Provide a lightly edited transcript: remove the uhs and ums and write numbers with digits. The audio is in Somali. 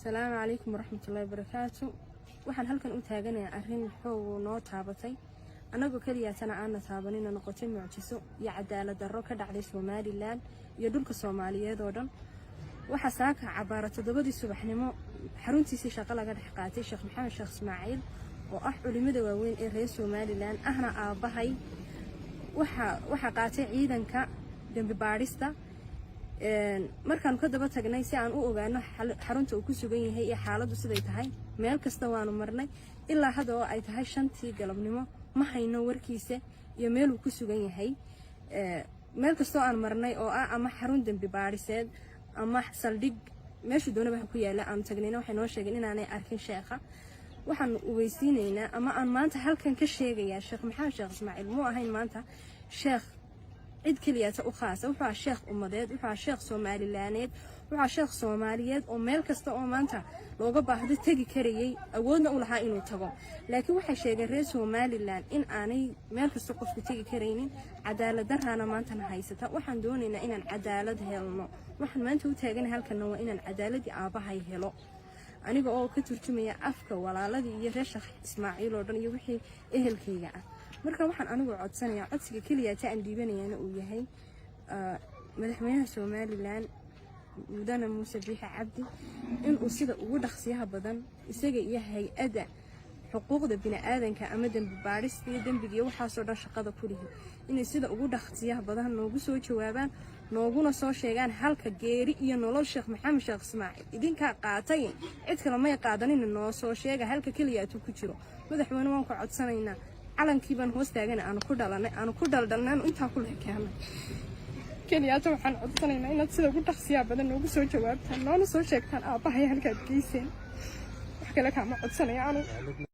Asalaamu calaykum waraxmatullaahi wabarakaatu. Waxaan halkan u taaganayaa arrin xoog noo taabatay, annagoo keliyaatana aana taabanina, noqotay mucjiso iyo cadaalad darro ka dhacday Somaliland iyo dhulka Soomaaliyeed oo dhan. Waxaa saaka cabaara 7dii subaxnimo xaruntiisii shaqo laga dhex qaatay Sheekh Maxamed Sheekh Ismaaciil, oo ah culimada waaweyn ee reer Somaliland, ahna aabbahay. Waxaa qaatay ciidanka dembi baadhista. Markaanu ka daba tagnay si aan u ogaano xarunta uu ku sugan yahay iyo xaaladdu siday tahay, meel kasta waanu marnay. Ilaa hadda oo ay tahay 5tii galabnimo ma hayno warkiisa iyo meeluu ku sugan yahay. Meel kastoo aan marnay oo ah ama xarun dembi baadhiseed ama saldhig, meeshuu doonaba ha ku yaala, aanu tagnayna, waxay noo sheegeen inaanay arkin sheekha. Waxaanu ogeysiinaynaa ama aan maanta halkan ka sheegayaa, Sheekh Maxamed Sheekh Ismaaciil muu ahayn maanta sheekh cid keliyaata u khaasa. Wuxuu ahaa sheekh ummadeed, wuxuu ahaa sheekh Somalilaneed, wuxuu ahaa sheekh Soomaaliyeed oo meel kasta oo maanta looga baahdo tegi karayay, awoodna u lahaa inuu tago. Laakiin waxay sheegeen reer Somaliland in aanay meel kasta qofku tegi karaynin. Cadaalad daraana maantana haysata. Waxaan doonaynaa inaan cadaalad helno. Waxaan maanta u taagana halkana waa inaan cadaaladii aabbahay helo, aniga oo ka turjumaya afka walaaladii iyo reer Sheekh Ismaaciil oo dhan iyo wixii ehelkayga ah. Marka waxaan anigu codsanayaa, codsiga keliya ta aan dhiibanayaana uu yahay, madaxweynaha Somaliland, mudane Muuse Biixi Cabdi, inuu sida ugu dhaqsiyaha badan isaga iyo hay-adda xuquuqda bini-aadanka ama dembi baadhista iyo dembiga iyo waxaasoo dhan shaqada ku lihi inay sida ugu dhaqsiyaha badan noogu soo jawaabaan, nooguna soo sheegaan halka geeri iyo nolol Sheekh Maxamed Sheekh Ismaaciil. Idinkaa qaatay, cid kale may qaadanina. Noo soo sheega halka keliya atuu ku jiro. Madaxweyne, waan ku codsanaynaa. Calankii baan hoos taagana, aanu ku dhalanay, aanu ku dhaldhalnay, aanu intaa ku leekaanay. Keliyaata waxaan codsanaynaa inaad sida ugu dhaqsiyaa badan noogu soo jawaabtaan, noona soo sheegtaan aabbahay halkaad geyseen. Wax kale kaama codsanaya anu.